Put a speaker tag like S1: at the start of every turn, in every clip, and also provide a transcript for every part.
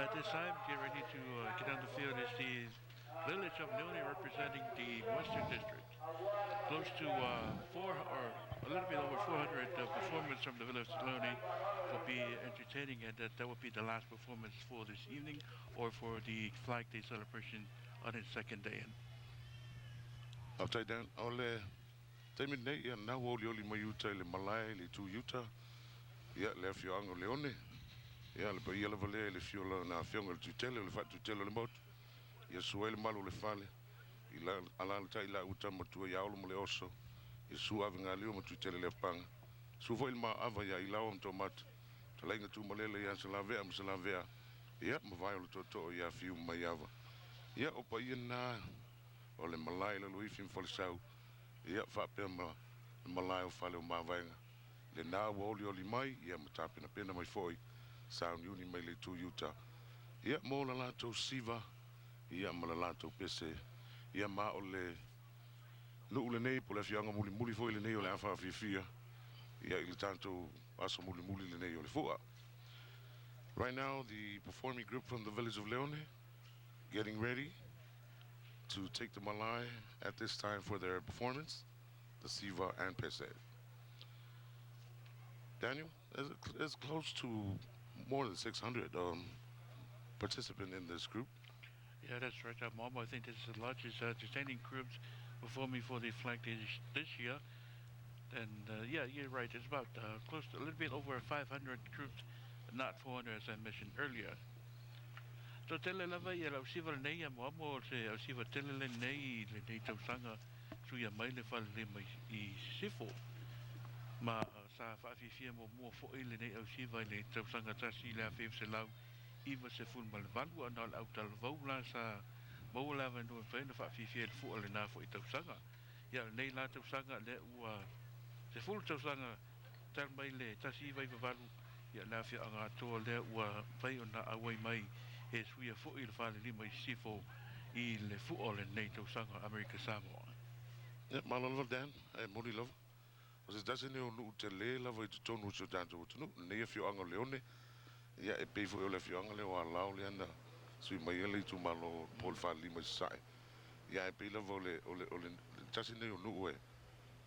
S1: At this time, get ready to get on the field is the village of Leone representing the Western District. Close to four or a little bit over 400 performers from the village of Leone will be entertaining, and that will be the last performance for this evening or for the Flag Day celebration on its second day.
S2: Upside down, o le taimi nei, ia na ua olioli mai uta i le malae i le itu i uta, ia le afioaga o Leone, ia le paia lava lea i le afio o lana afioga i le Tuitele o le Faatuitele o le Motu, ia sua ai le malu o le fale, i la, alaalatai laua tama matua ia Olo ma le Oso, ia sua Avegalio ma Tuitele Leapaga, sua foi le Maava ia Ilaoa ma Toomata, talaiga Tumalele ia Salavea ma Salavea, ia ma vae o le tootoo ia Fiu ma Maiava. Ia o paia na o le malae i Laloifi ma Falesau, ia faapea ma le malae o Fale o Mavaega. Lena ua olioli mai, ia ma tapenapena mai foi, sauniuni mai le itu i uta, ia mo la latou siva, ia ma la latou pese, ia ma o le nuu lenei po o le afioaga mulimuli foi lenei o le a faafiafia, ia i le tatou aso mulimuli lenei o le fua. Right now, the performing group from the village of Leone getting ready to take the malae at this time for their performance, the Siva and Pese. Daniel, it's close to more than 600 participants in this group.
S1: Yeah, that's right, Mom. I think this is the largest entertaining groups performing for the Flag Day this year. And yeah, you're right. It's about close to a little bit over 500 groups, not 400 as I mentioned earlier. So tele lava ia lau siva nei a mo amo se au siva tele le nei le nei tausaga suia mai le fale le mai i Sisifo. Ma sa whaafifia mo mua fo i le nei au siva i le tausaga tasi le 1998 ana o le au talavou la sa maua le avanoa e mafai ona faafifia i le fua lenā foʻi tausaga. Ia lenei la tausaga lea ua 10 tausaga talu mai le 1998, ia le afioaga atoa lea ua mafai ona auai mai e suia foʻi le falelima i Sisifo i le fua o lenei tausaga Amerika Samoa.
S2: Ia, malo lava Dan, ae moni lava. O se tasi lenei o nuu tele lava i totonu o si o tatou atunuu, lenei afioaga o Leone, ia e pei foi o le afioaga lea o Alao lea na sui mai ai le itumalo po o le falelima i Sasae. Ia ae pei lava o le, o le, o le tasi lenei o nuu e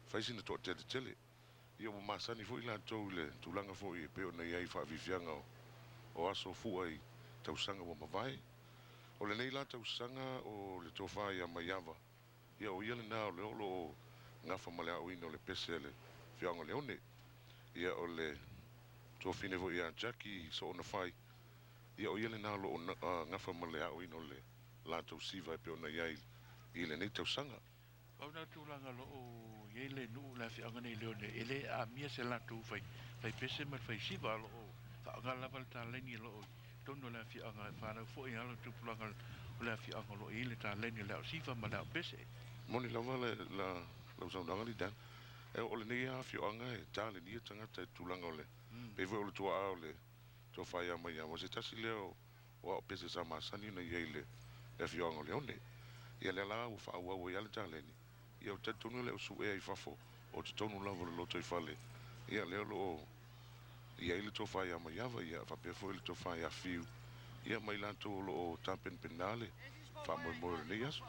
S2: fai sina toateletele. Ia ua masani foi latou i le tulaga foi e pei ona i ai faafiafiaga o, o aso fua i tausaga ua mavae. O lenei la tausaga o le tofa ia Maiava, ia o ia lena o lea o lo o gafa ma le aoina o le pese a le afioaga o Leone. Ia o le tuafine foi ia Jackie Soonafai, ia o ia lena o lo o gafa ma le aoina o le latou siva e pei ona i ai i lenei tausaga.
S1: Pau na tulaga o lo o i ai le nuu le afioaga nei Leone, e le aamia se latou fai, fai pese ma le fai siva, o lo o faaaoga lava le taleni o lo o i totonu o le afioaga e fanau foi alo tupulaga o le afioaga o lo o i ai le taleni o le ao siva ma le ao pese.
S2: Moni lava le, la, lau saunoaga Lidan, e o lenei lava afioaga e talenia tagata i le tulaga o le, pei foi o le tuaa o le tofa ia Maiava, o se tasi lea o, o ao pese sa masani ona i ai i le, le afioaga o Leone. Ia lea la ua faaauau ai lava le taleni, ia ou te talitonu e le o suea i fafo, o totonu lava o le lotoifale, ia lea o lo o i ai le tofa ia Maiava, ia faapea foi le tofa ia Fiu, ia ma i latou o lo o tapenapena le faamoemoe o lenei aso.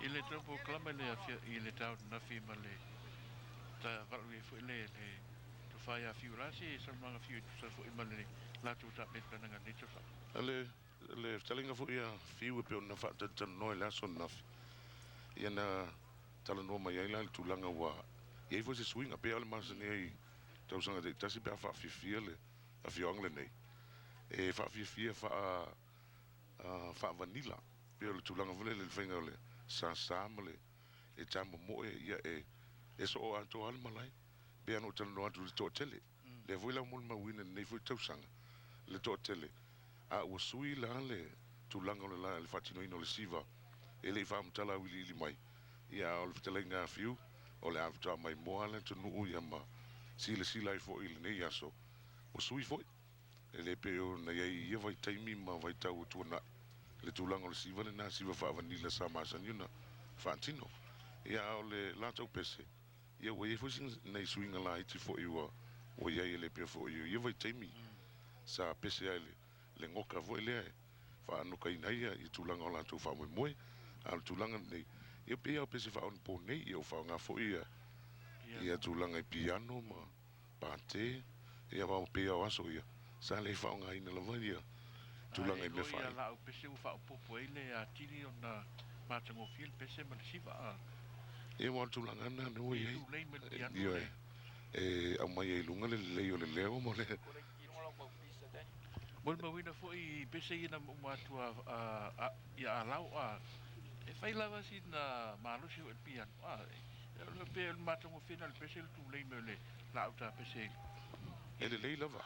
S1: I le tau polokalame le afia i le tau nafi ma le ta valu ai foi le le tofa ia Fiu la se saunoaga Fiu e tusa foi ma le latou tapenapenaga i lenei tausaga.
S2: Le le fetalaiga foi ia Fiu e pei ona faatalatalanoa i le aso ananafi, ia na talanoa mai ai la i le tulaga ua i ai foi se suiga, pei lava o le masani ai i tausaga taitasi pe a faafiafia le afioaga lenei, e faafiafia faa faavanila, pei o le tulaga foi lele i le faiga o le sasa ma le e tamomoe, ia e e soo atoa lava le malae. Pei lava ona ou talanoa atu i le toatele, lea foi la ua molimauina i lenei foi tausaga le toatele, a ua sui la le tulaga o le la le faatinoina o le siva e le i faamatala auiliili mai, ia a o le fetalaiga a Fiu, o le a faatoa maimoa le atunuu ia ma silasila ai foi i lenei aso, ua sui foi. E le pei ona i ai i ia vaitaimi ma vaitau ua tuanai, le tulaga o le siva lena siva faavanila sa masani ona faatino. Ia a o le latou pese, ia ua i ai foi sina nai suiga laiti foi ua ua i ai e le pei foi o ia vaitaimi sa pese ai le le goka foi lea e Faanokaina ai ia tulaga o latou faamoemoe. A o le tulaga lenei, ia pei lava o pese faaonaponei, ia ua faaaoga foi ia ia tulaga i piano ma pate, ia aua pei lava o aso ia, sa le faaaogaina lava ia tulaga i mea
S1: faaili. Ae laau pese ua faaopoopo ai le atili ona matagofie le pese ma le siva.
S2: Ia aua o le tulaga lena lea ua i ai. Ioe, e aumai ai i luga le lelei o le leo ma le.
S1: Molimauina foi i pese ia na uma atu a ia Alau a e fai lava sina malosi foi i le piano a pei o le matagofie lena o le pese le tulei mai o le laau tapese i
S2: E lelei lava.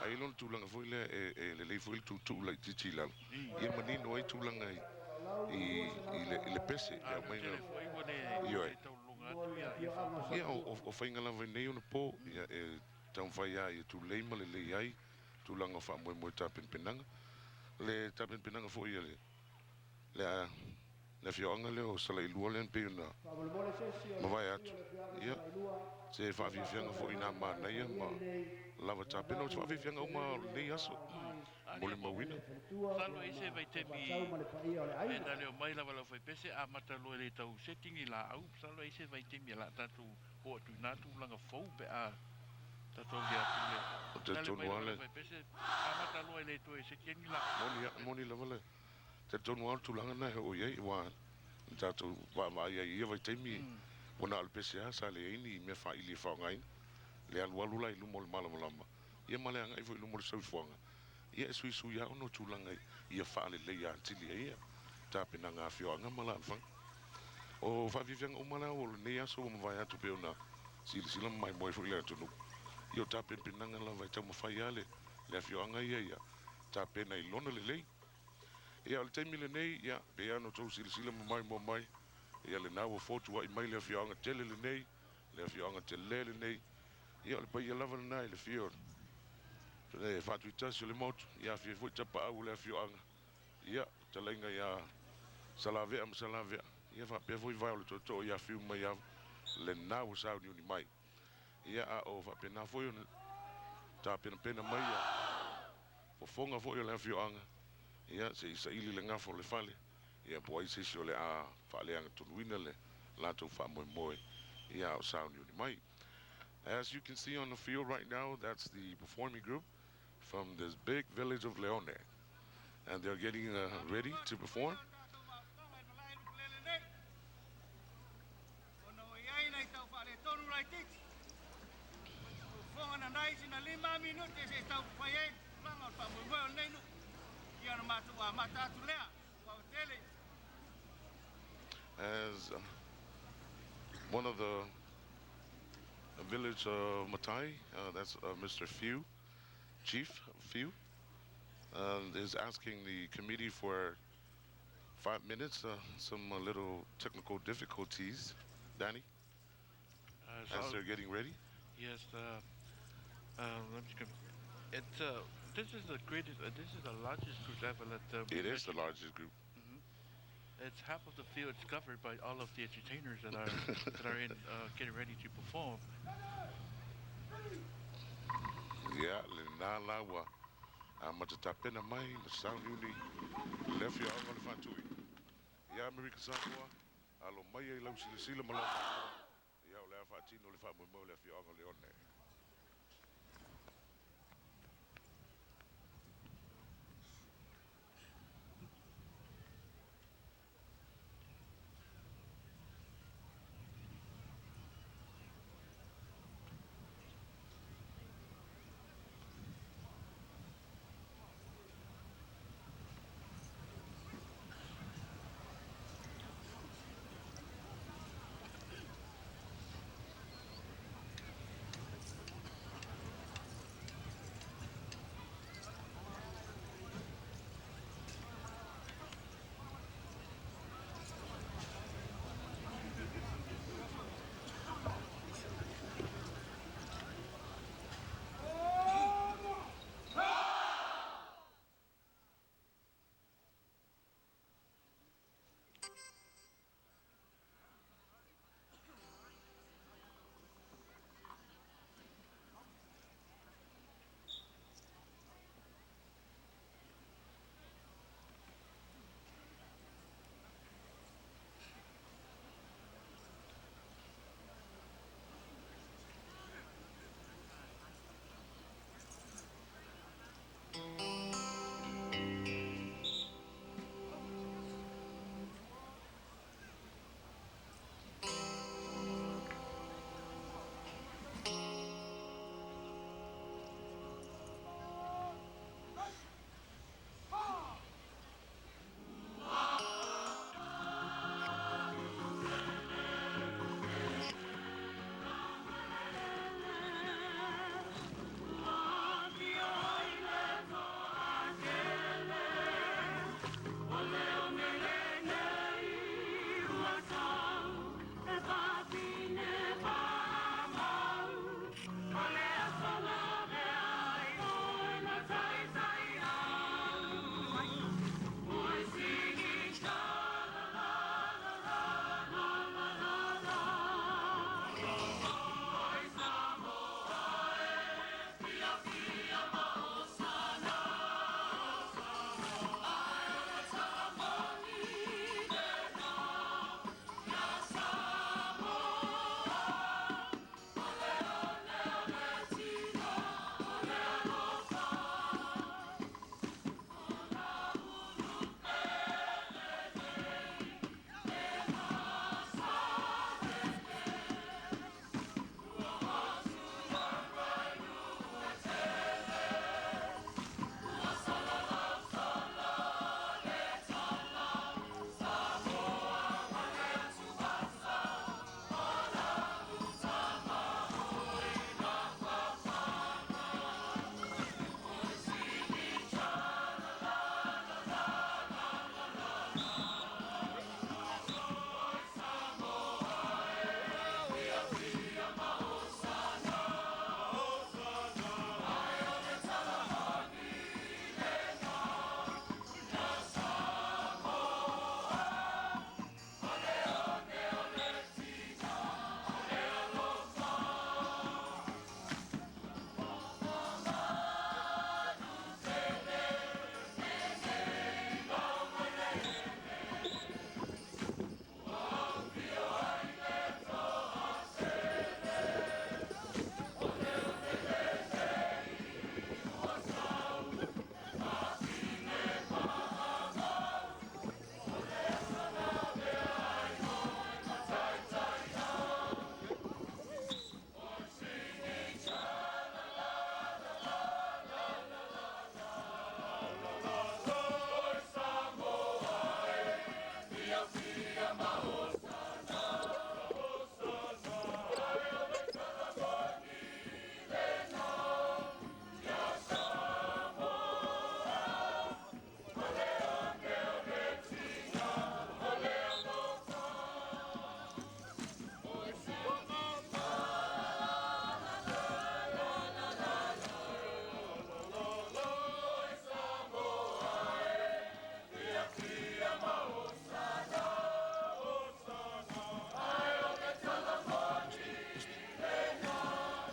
S2: Ae i ai lona tulaga foi lea e lelei foi le tuutuu laitiiti i lalo ia manino ai tulaga i i le pese
S1: e aumai. Ioe.
S2: Ia o faiga lava i nei ona po, ia e taumafai lava ia tulei ma lelei ai tulaga o faamoemoe tapenapenaga. Le tapenapenaga foi a le le le afioaga lea o Salailua lea pei ona mavae atu, ia se faafiafiaga foi ina manaia ma lava tapena. O se faafiafiaga uma o lenei aso molimauina.
S1: Masalo e i se vaitaimi e na leo mai lava lau faipese amata loa e le tau setting i laau. Masalo e i se vaitaimi e la tatou oo atu i na tulaga fou pe a tatou alia atu le
S2: O te
S1: na leo mai
S2: tonu
S1: lava
S2: lava
S1: lau
S2: le
S1: faipese amata loa e le toe seti ai ni laau.
S2: Moni, moni lava le talitonu lava o le tulaga lena e oo i ai, aua na tatou vaavaai ai i ia vaitaimi ua na o le pese lava sa leai ni mea faaili e faaaogaina. Le alualu la i luma o le malamalama, ia ma le agai foi i luma o le soifuaga, ia e suisui lava ona o tulaga ia faaleleia atili ai ia tapenaga a afioaga ma alaalafaga. O faafiafiaga uma la o lenei aso ua mavae atu pei ona silasila ma maimoa ai foi le atunuu, ia o tapenapenaga lava e taumafai lava le le afioaga ia ia tapena i lona lelei. Ia o le taimi lenei, ia pei lava ona outou silasila ma maimoa mai, ia lena ua fotuai mai le afioaga tele lenei, le afioaga telē lenei. Ia o le paia lava lena i le afio o le Faatuitasi o le motu, ia afio foi Tapaau o le afioaga, ia fetalaiga ia Salavea ma Salavea, ia faapea foi vae o le tootoo ia Fiu mai Ava, lena ua sauniuni mai. Ia a o faapena foi ona tapenapena mai ia fofoga foi o le afioaga, ia se i saili le gafa o le fale, ia po o ai se isi o le a faaleagatonuina le latou faamoemoe, ia a o sauniuni mai. As you can see on the field right now, that's the performing group from this big village of Leone. And they're getting ready to perform. As one of the village of Matai, that's Mr. Few, Chief Few, is asking the committee for 5 minutes, some little technical difficulties, Danny, as
S1: So
S2: they're getting ready.
S1: Yes, let me just it's this is the greatest. This is the largest group ever that we
S2: It is the
S1: mentioned.
S2: Largest group.
S1: It's half of the field is covered by all of the entertainers that are in getting ready to perform.
S2: Ia, lena la ua amata tapena mai ma sauniuni le afioaga o le Faatui. Ia Amerika Samoa, alo mai ai lau silasila ma lau maimoa. Ia o le a faatino le faamoemoe o le afioaga o Leone.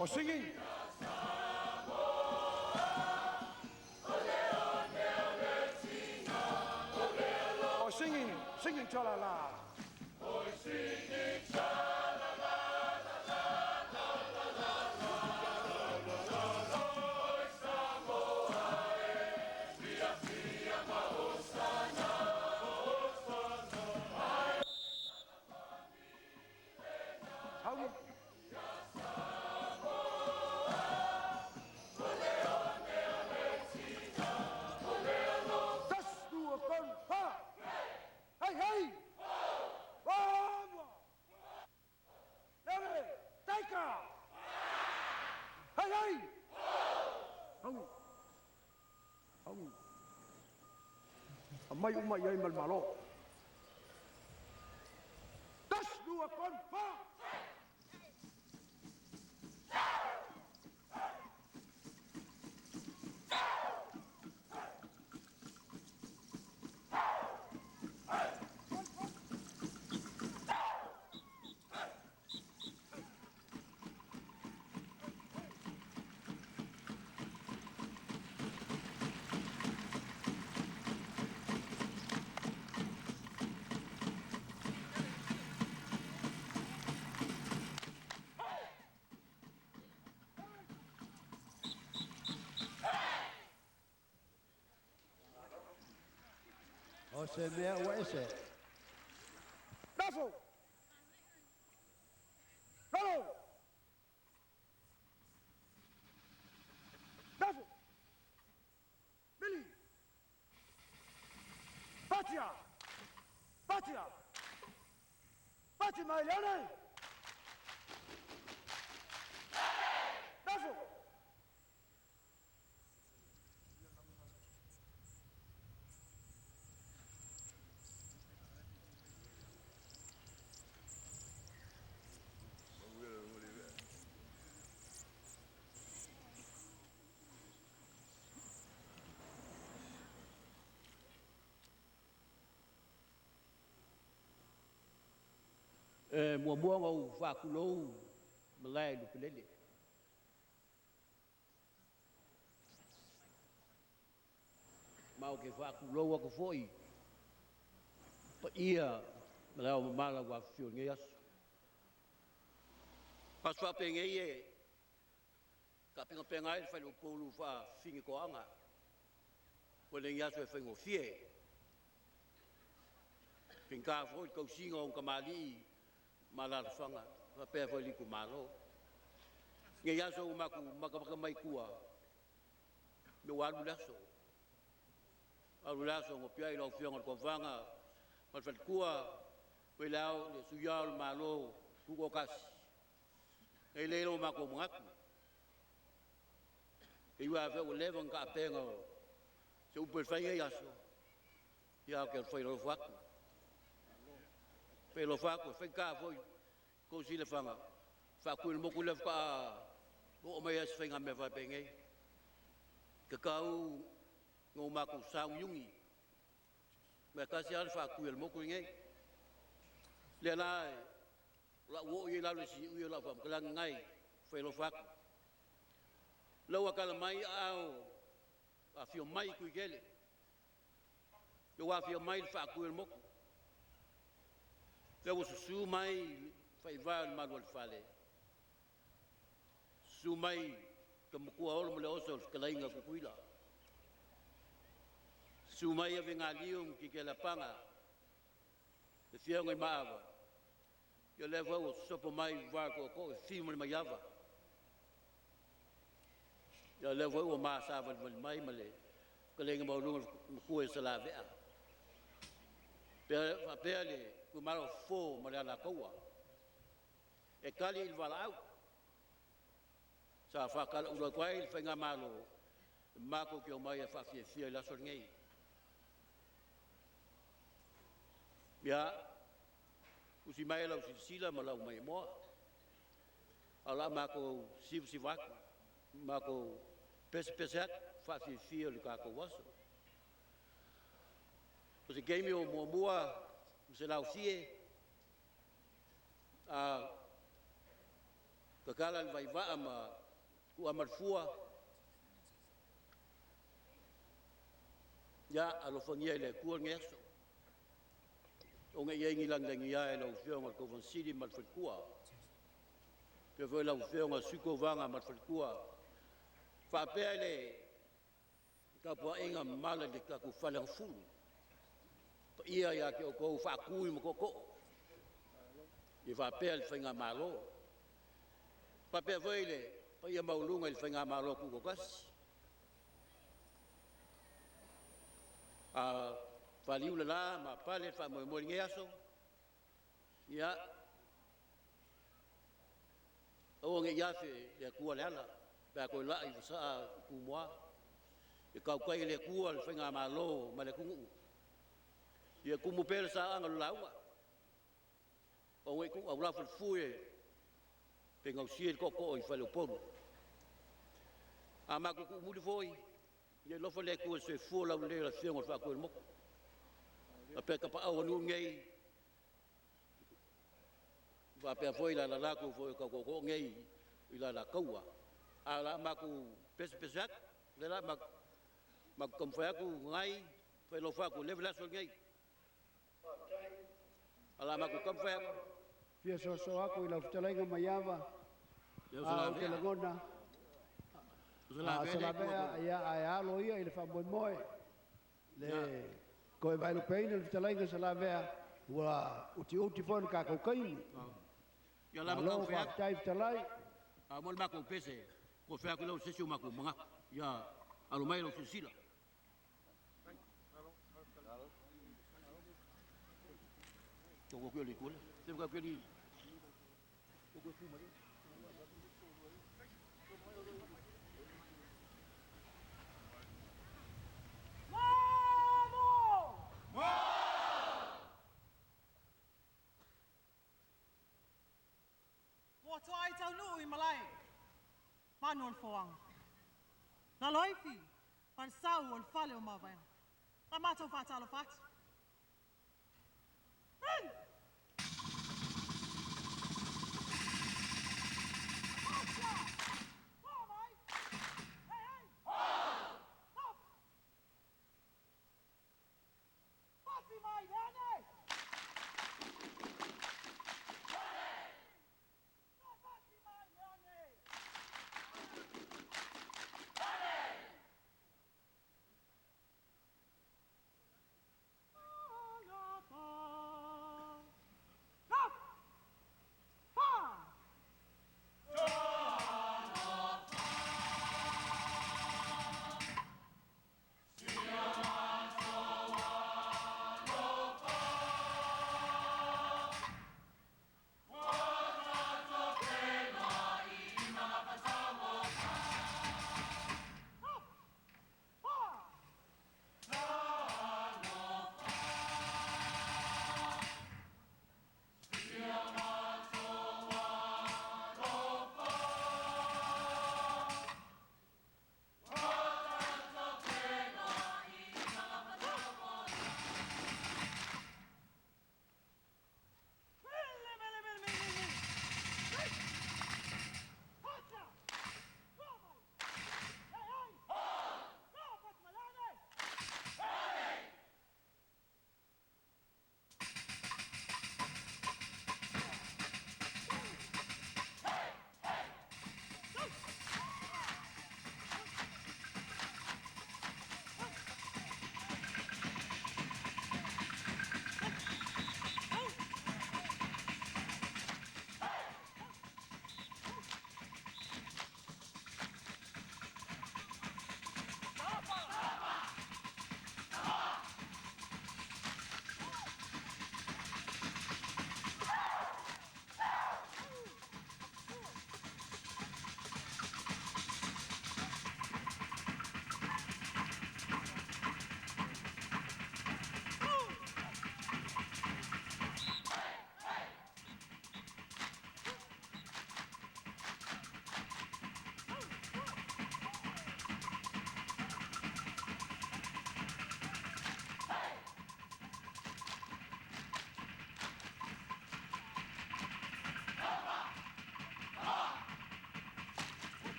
S3: O singing. O singing, singing cha la la. Hau. Tas tua kon pa. Hei hei. Vamos. Lele, taika. Hei hei. Hau. Hau. Amai uma i ai mal malo. Tas tua kon pa.
S4: O se mea ua ese.
S3: Nafo. Lalo. Nafo. Mili. Patia. Patia. Pati mai leone. Nafo.
S4: E muamua ona ou faatulou malae i Lupelele. Ma o ke faatulou aku fo'i paia malae o mamala ua afifio i lenei aso. Aso faapenei e taapegapega ai le faleupolu faafifine toaga. Ua lenei aso e faigofie. Faigata foi le tausiga o ona tamalii ma alalafaga faapea foi le itumalo. Nei aso ua matou matamata mai tua, me ua alu le aso. Alu le aso na pia i lau Afioga i le Taufaga ma le faletua, ua le ao le suia o le Malo tutoatasi. Nei lea ua matou manatu. E iua fe ua leva ona taapega o se upu e fai nei aso, ia ke fai alofa atu. Fai alofa atu, fai ka foi kou silafaga. Faatui le moku le faatoa oo mai ai se faiga mea faapenei. Tatau na o matou sauiugi. Ma e tasi lava le faatui a le moku lenei. Lea la e o lau oo i ai lalo i siui o lau faamatalaga lenei, fai alofa atu. Lau ua tala mai aao afio mai i Tuikele. Ia ua afio mai le faatui o le moku. Lea ua susu mai faivā o le malu o le fale. Susu mai ka matua olo ma le oso o le fetalaiga Tutuila. Susu mai Avegalio ma Kikelapaga, le fioga i Maava. Ia lea foi ua sopo mai vā tootoo e fiu ma le maiava. Ia lea foi ua masavalivali mai ma le fetalaiga maualuga matua i Salavea. Pea faapea le tuimalo fofo ma le alataua. E tali i le valaau. Sa faatalaulu atu ai le faigamalo e matou te omai e faafiafia i le aso lenei. Ia, usi mai lau silasila ma lau maimoa. A o le a matou sivasiva atu, matou pesepese atu faafiafia o le tatou aso. O se taimi o muamua ma se laufie, a tatala le vaivaa ma tuuamalefua, ia alofagia e le Atua lenei aso. Ona i ai ni lagilagi e lau Afioga i le Kovana Sili ma le Faletua. Faapea foi lau Afioga i le Sui Kovana ma le Faletua. Faapea le tapuaiga mamala i le tatou Faleagafulu. Paia ia te outou Faatui ma Tootoo. Ia faapea le Faigamalo. Faapea foi le paia maualuga i le Faigamalo Tutoatasi. A faliu le la ma pale le faamoemoe i lenei aso, ia, aua ne i afe le Atua le ala, pe a toe laa i fasaa i Tumua. E tautai e le Atua le Faigamalo ma le atunuu. Ia tumu pea le saaaga o le lauga. Aua ne i tuu aulafa le fue pe gausia le tootoo i faleupolu. A matou tuumuli foi, ia alofa le Atua i le soifua laulelei o le Afioga i le Faatuiolemotu. Faapea tapaau o nuu nei, faapea foi la latou foi o tau tootoo nei i la taua. A o le a matou pesepese atu, o le a matou taumafai atu nai, failofa atu i le aso lenei. A o le a matou taumafai atu.
S5: Fia soasoa atu i lau fetalaiga Maiava, a ou te lagona, a Salavea, ia ae alo ia i le faamoemoe, le koe vaelupeina le fetalaiga Salavea, ua utiuti foi le tatou taimi.
S4: Ia lava
S5: Malo
S4: taumafai atu.
S5: faafetai fetalai.
S4: A mo le matou pese, ko fai atu lau sesi o matou manatu. Ia alo mai lau silasila. Toko ku le kule. Te ka ku li. Toko ku ma.
S6: Ua toa ai taunuu i malae, manu o le foaga. Laloifi, falesau o le fale o mavaega. La matou faatalofa atu. Ready! Mai! Hei, hei! Stop! Pasi mai, lene! Pasi mai, leone!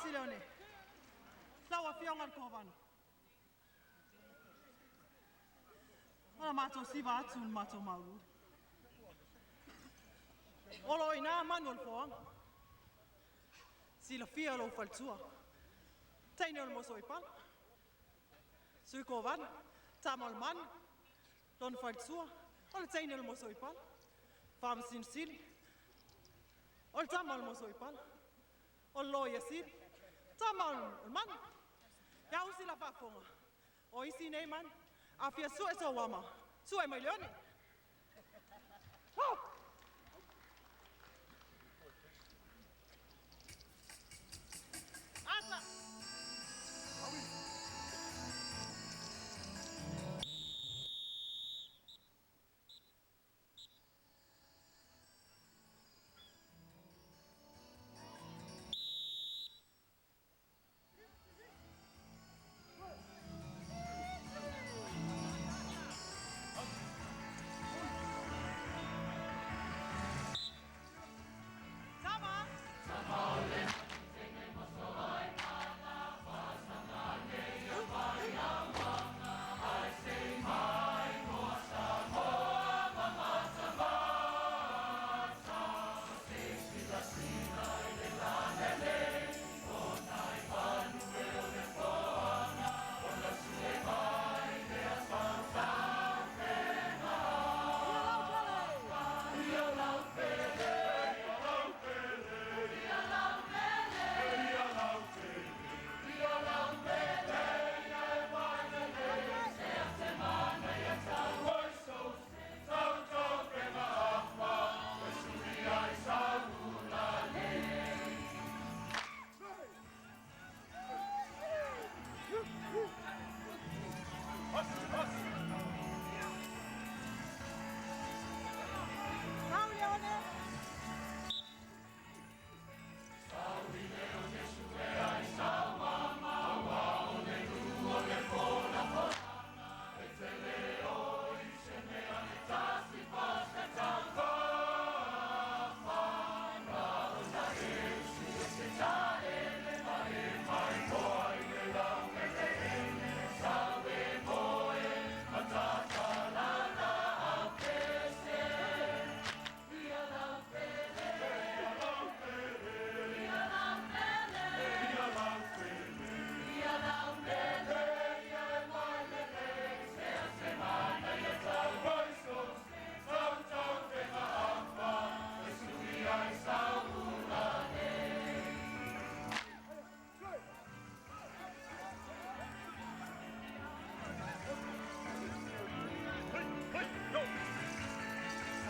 S6: Tasi Leone. Lau Afioga i le Kovana. O le matou siva atu i le matou maulu. O lo o i ina manu o le foaga. Silafia lou faletua. Teine o le moso i pala. Sui Kovana, tama o le manu, lona faletua, o le teine o le moso i pala. Faamasino Sili, o le tama o le moso i pala. O le Loia Sili, tama o le manu. Ia usi la faafofoga, o isi nei manu, a fia sue sou ama, sue mai Leone. Oh! Ata! Tama! Sau Leone!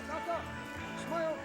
S3: Tata, smile.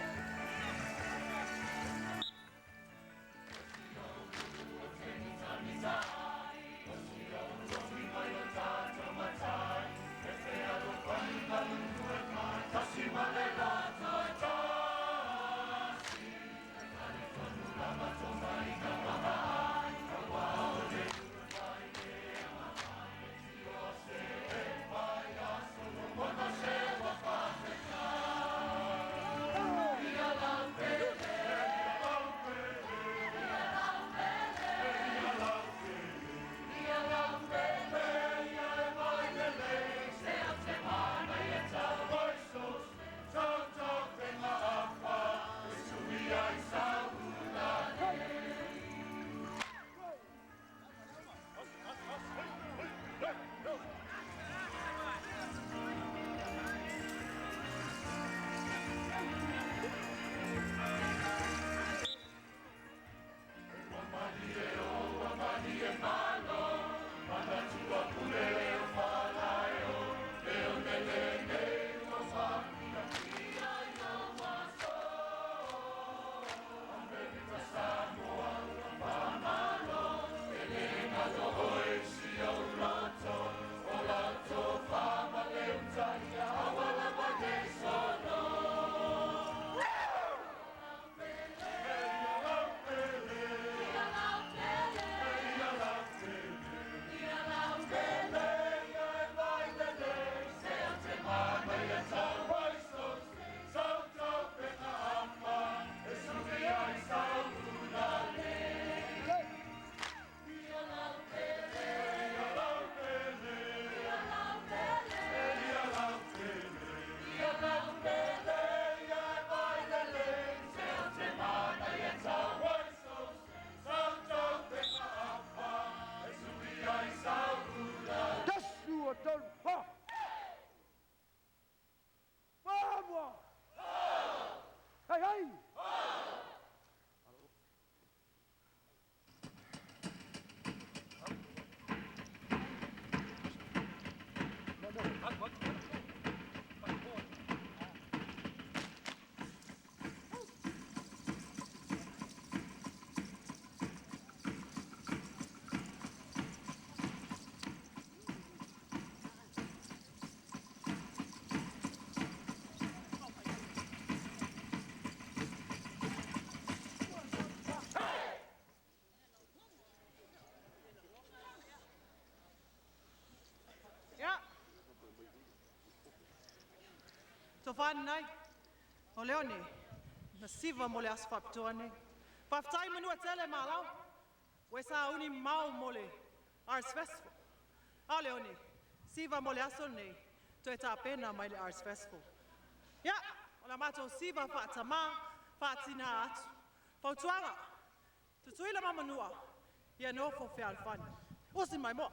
S3: 3, 4. Vamos! Hey, hey!
S6: Ia. Tofana o leone na siva mo le aso faapitoa nei. Faafetai manua tele malau. Ua sauni mau mo le Arts Festival. A leone, siva mo le aso nei, toe tapena mai le Arts Festival. Ia, o la matou siva faatamā, faatinā atu. Fautuaga, Tutuila ma Manua, ia nofo fealofani. Usi mai moa.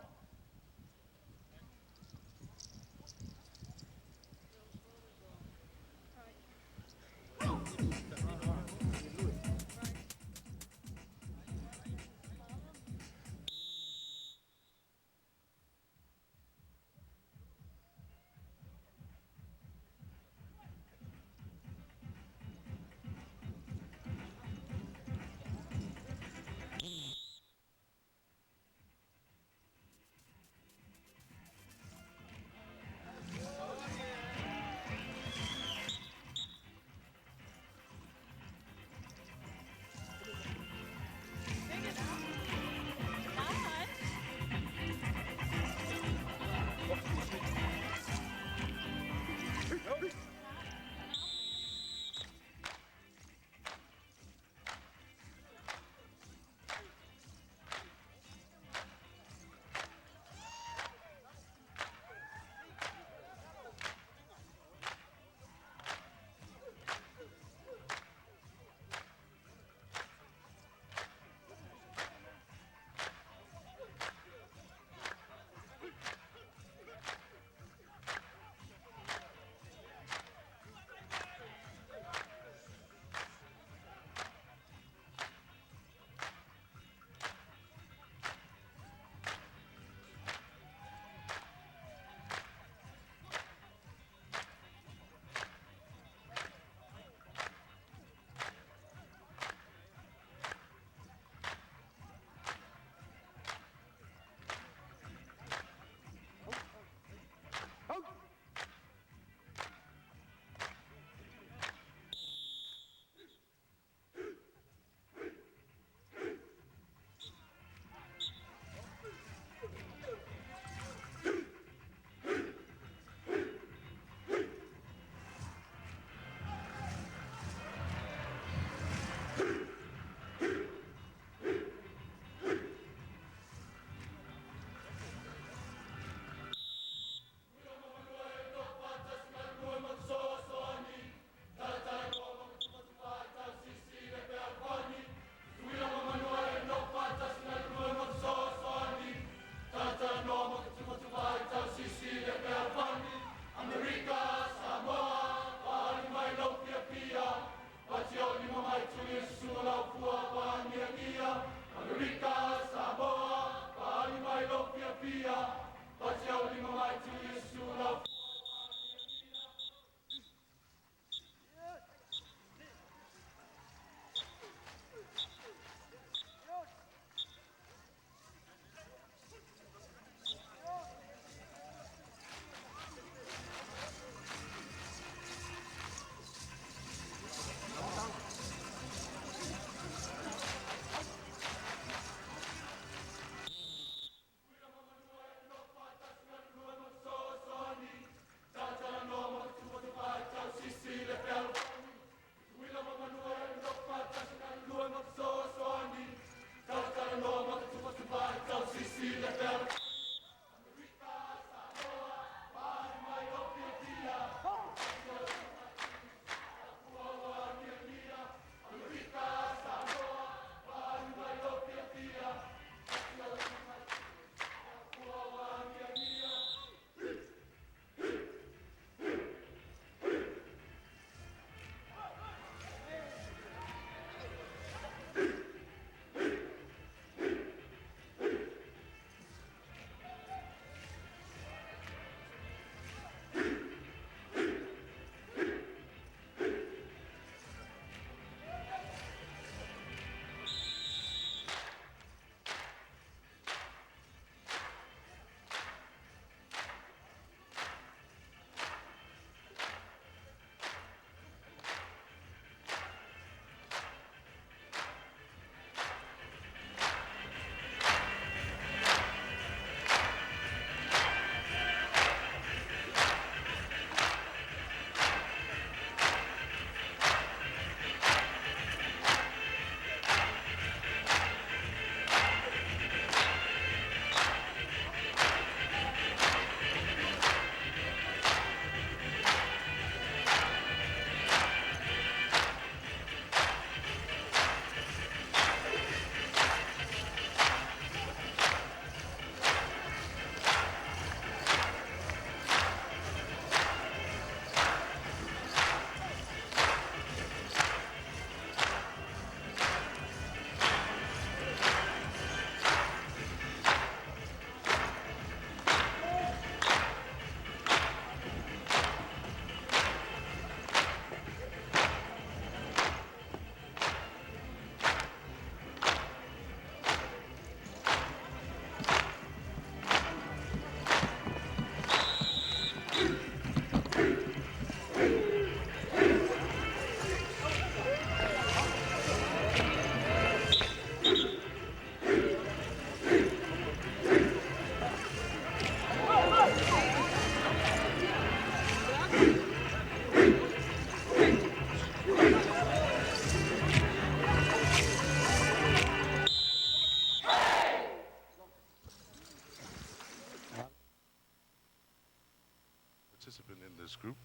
S2: participant in this group.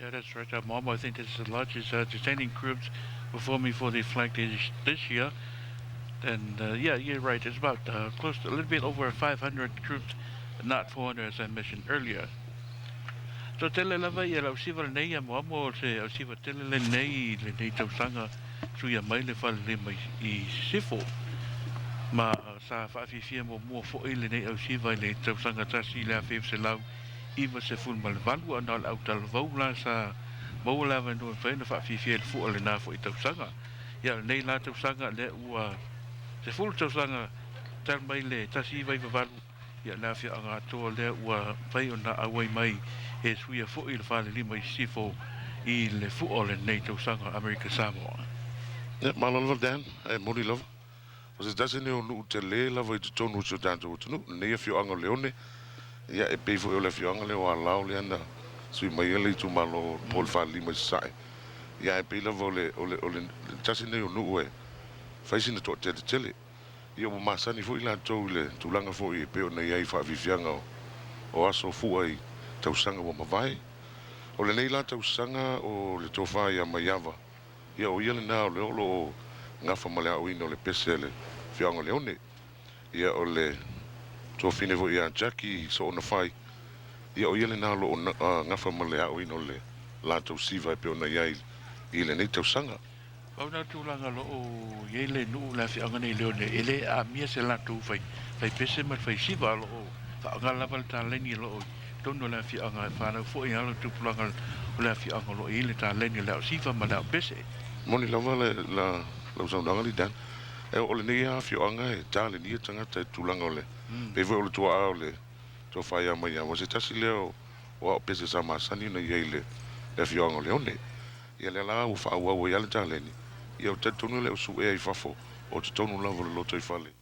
S1: Yeah, that's right, Mom. I think this is the largest descending groups performing for the flag this year. And yeah, you're right. It's about close to a little bit over 500 troops, not 400 as I mentioned earlier. So tele lava ia lau siva lenei ia moamo o se au siva tele lenei lenei tausaga suia mai le falelima i Sisifo. Ma sa whaafifia mo mua fo'i lenei au siva i le tausaga 1998 ana o le au talavou la sa maua le avanoa e mafai ona faafifia i le fua lenā fo'i tausaga. Ia lenei la tausaga lea ua 10 tausaga talu mai le 1998 ia le afioaga atoa lea ua mafai ona auai mai e suia fo'i le falelima i Sisifo i le fua o lenei tausaga Amerika Samoa.
S2: Ia, malo lava Dan, ae moni lava. O se tasi lenei o nuu tele lava i totonu o si o tatou atunuu, lenei afioaga o Leone. Ia, e pei foi o le afioaga lea o Alao lea na sui mai ai le itumalo po o le falelima i Sasae. Ia, ae pei lava o le, o le, o le tasi lenei o nuu e fai sina toatele tele. Ia, ua masani foi latou i le tulaga foi e pei ona i ai faafiafiaga o aso fua i tausaga ua mavae. O lenei la tausaga o le tofa ia Maiava, ia o ia lena o lea o lo o gafa ma le aoina o le pese a le afioaga o Leone. Ia o le tuafine foi ia Jackie Soonafai, ia o ia lena o lo o gafa ma le aoina o le latou siva e pei ona i ai i lenei tausaga.
S1: Pau na tulaga lo o i ai le nuu le afioaga nei Leone, e le aamia se latou fai, fai pese ma le fai siva, o lo o faaaoga lava le taleni o lo o i totonu o le afioaga e fanau foi i alo tupulaga o le afioaga o lo o i ai le taleni o le ao siva ma le ao pese.
S2: Moni lava le, la, lau saunoaga Lidan, e o lenei lava afioaga e talenia tagata i tulaga o le, pei foi o le tuaa o le tofa ia Maiava, o se tasi lea o, o ao pese sa masani ona i ai i le, le afioaga o Leone. Ia lea la ua faaauau ai lava le taleni, ia ou te talitonu e le o suea i fafo, o totonu lava o le lotoifale.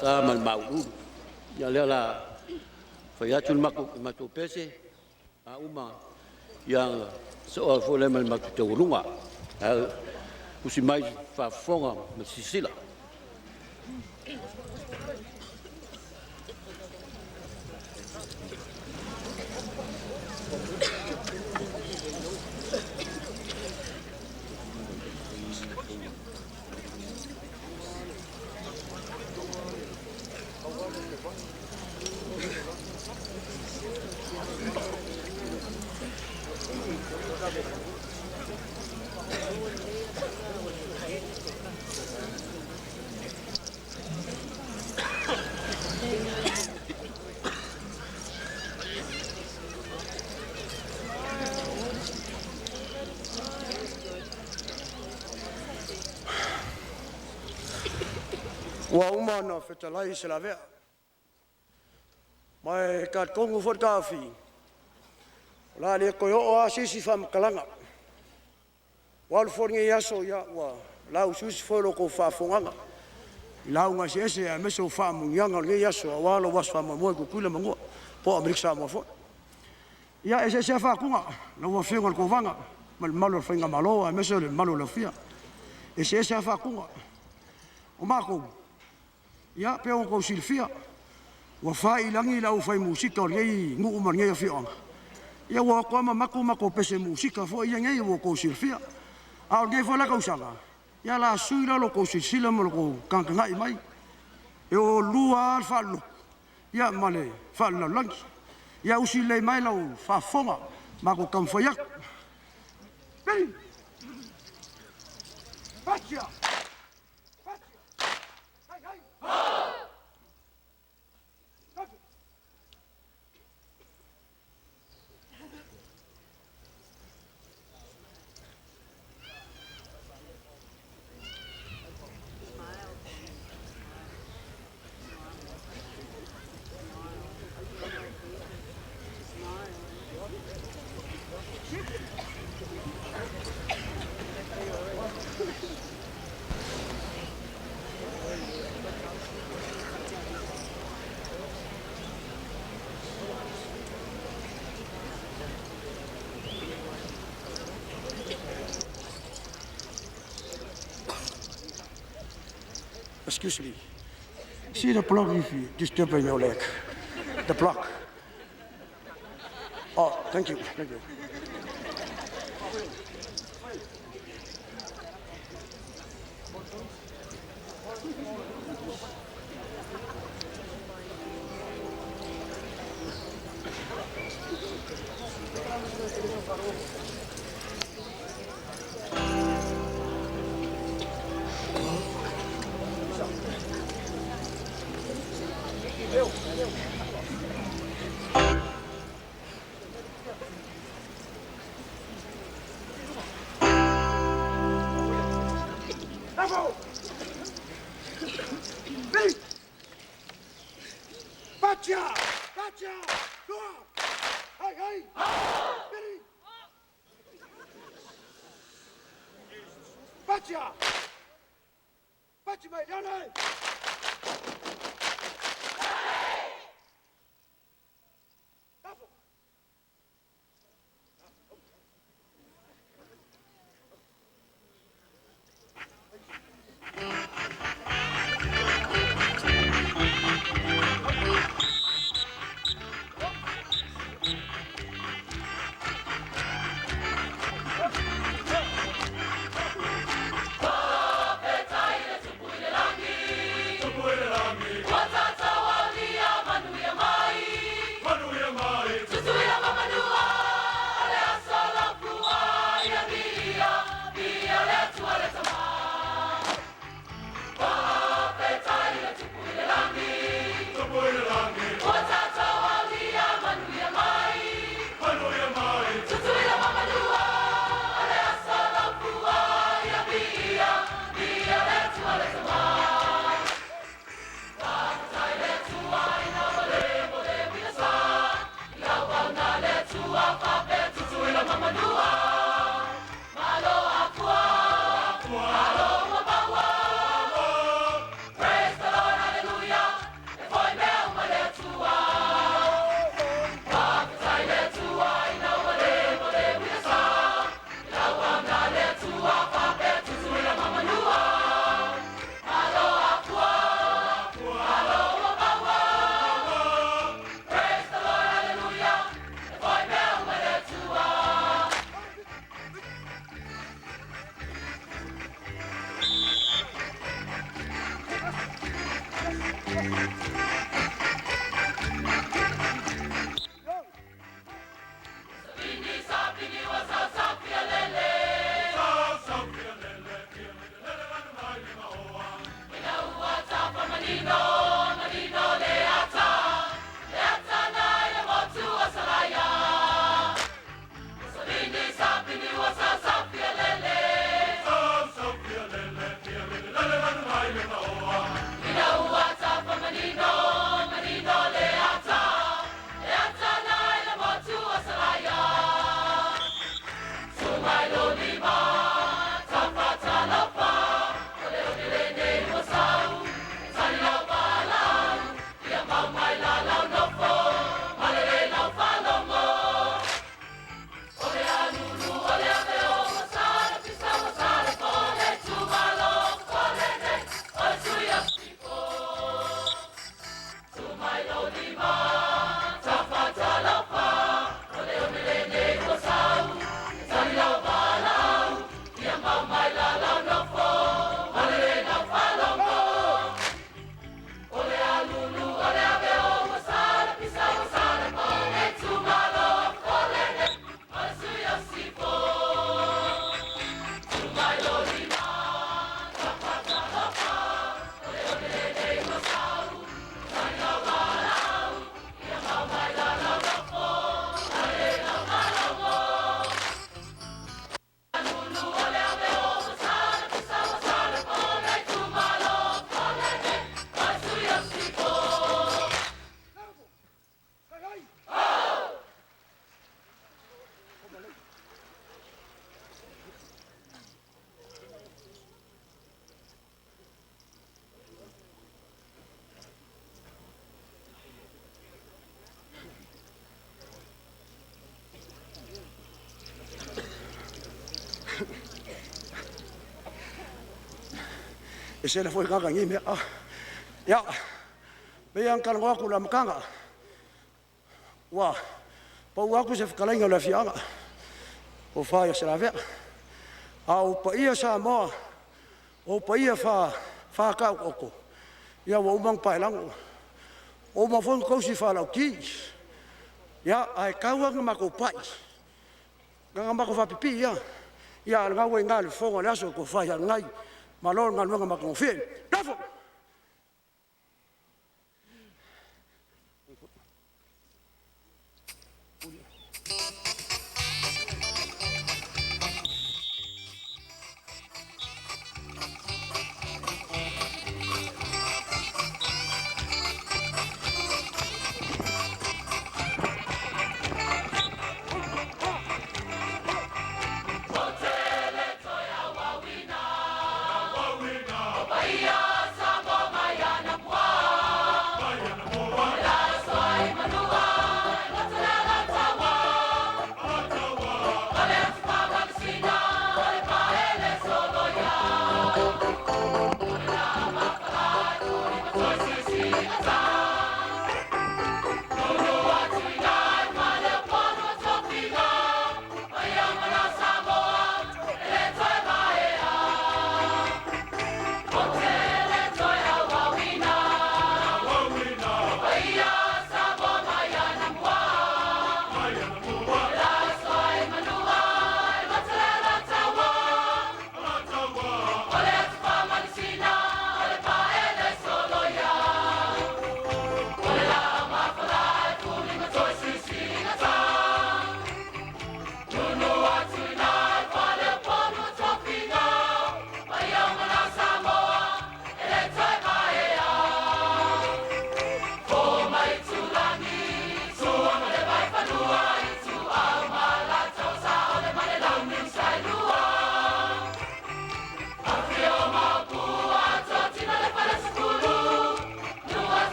S4: Sa ma le mauululu. Ia lea la fai atu le matou pese, a uma ia soa foi lea ma le matou taualuga. Ae usi mai faafofoga ma sisila.
S3: Ua uma ona fetalai se lavea, ma e talitonu foi le taofi, o le a le toe oo lava se isi faamatalaga. Ua alu foi lenei aso, ia ua lauusiusi foi lo outou faafofogaaga i lauga eseese aemaise o faamanuiaga o lenei aso aua lou aso faamoemoe i Tutuila ma Manua po o Amerika Samoa foi. Ia, e eseese lava faatuga, lau Afioga i le Kovana ma le mamalu o le Faigamalo aemaise o le mamalu o le Afia. E eseese lava faatuga. O matou, ia, pei ona outou silafia, ua fai i lagi le aufai musika o lenei nuu ma lenei afioaga. Ia ua o atu lava mamatu matou pese musika foi ia nei ua outou silafia. A o lenei foi la tausaga, ia o le a sui la lo outou silasila ma lo outou tagatagai mai. E o lua lava le faalelotu. Ia ma le faalelalolagi. Ia usi lelei mai lau faafofoga matou taumafai atu. Ready? Patia! Patia! Hai, hai! Excuse me. See the block if you disturbing your leg. The block. Oh, thank you, thank you. Patia! Patia! Hai, hai! Piri! Patia! Patia mai, leone!
S7: Ina ua tafa manino.
S3: E sela foi kaka ngi mea. Ia, pei ang talanoa atu i le amataga, ua pau atu se fetalaiga o le afioaga o fa ia Salavea. A o paia Samoa, o paia whākau ia ua uma ona paelago, ua uma foi ona tausi faalautī. Ia, ae tau lava ina matou pai, na ona matou faapipii lava. Ia, a o lena ua i ina le fofoga o le aso, le tofa ia Agai, malo le galuega matagofie. Lafo.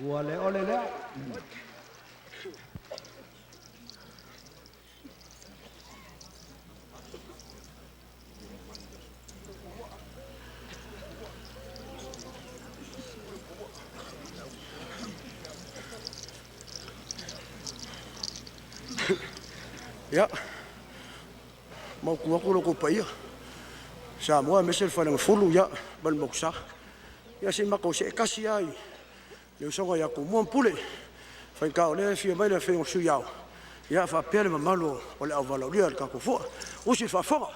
S5: Ua le ole lea.
S3: Ia, mautu atu lo outou paia Samoa aemaise le Faleagafulu, ia, ma le Motusa. Ia se i matou see tasi lava i le usoga ia Tumua ma Pule, faigata o lea e afio mai le afioga i le Sui Ao, ia faapea le mamalu o le auvalaaulia o le tatou fua. Usi le faafofoga.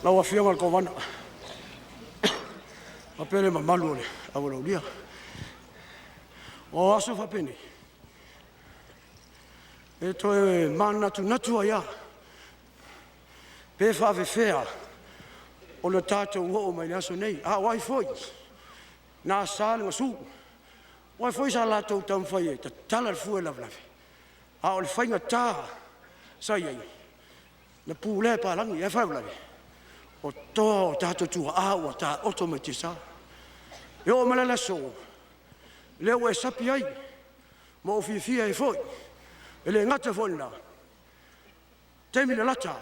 S3: Lau Afioga i le Kovana, faapea le mamalu o le aualaulia. O aso faapenei, e toe manatunatu ai lava, pe faafefea ona tatou oo mai le aso nei. A o ai foi na asa le gasu, o ai foi sa latou taumafai e tatala le fua i lavelave, a o le faigata sa i ai, na pulea e palagi, ae faalavelave, o toa o tatou tuaa ua taoto mai tiasa. E oo mai la le aso, lea ua e sapi ai, ma ou fiafia ai foi. E le gata foi i lena, taimi lalata,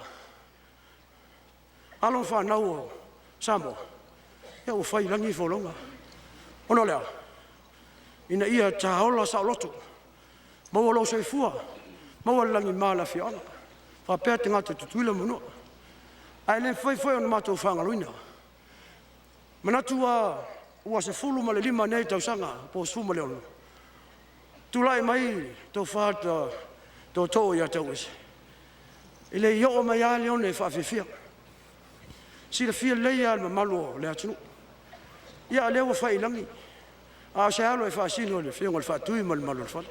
S3: Alo ma fanau o Samoa, ia ua fai i lagi folauga. Ona o le a? Ina ia taola saoloto, maua lou soifua, maua le lagima o le afioaga, faapea tagata o Tutuila ma Manua. Ae le mafai foi ona matou faagaloina. Manatu ua 15 nei tausaga po o 16, tulai mai le tofa le tootoo ia Tauese, e le i oo mai lava Leone e faafiafia. Silafia lelei lava e le mamalu o le atunuu. Ia a o lea ua fai i lagi, a o se alo e faasino i le afioga i le Faatui ma le mamalu o le fale.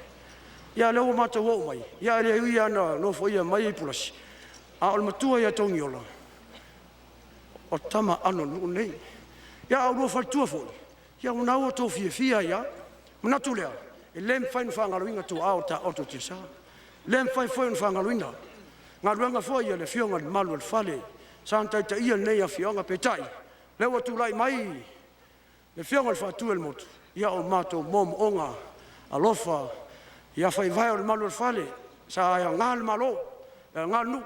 S3: Ia a o lea ua matou oo mai, ia e le ui lava ina nofoia mai Pulasi, a o le matua ia Togiola, o le tama aano o le nuu lenei. Ia a o oulua faletua foi, ia o lena ua outou fiafia ai lava. Ona manatu lea, e le mafai ona faagaloina tuaa o taooto i tiasa, e le mafai foi ona faagaloina galuega foi a le Afioga i le Mamalu o le Fale sa na taitaia lenei afioaga. Peitai, o lea ua tulai mai le Afioga i le Faatui o le Motu, ia o matou moomooga alofa ia faivae o le malu o le fale, sa e aga le Malo, e aga le nuu.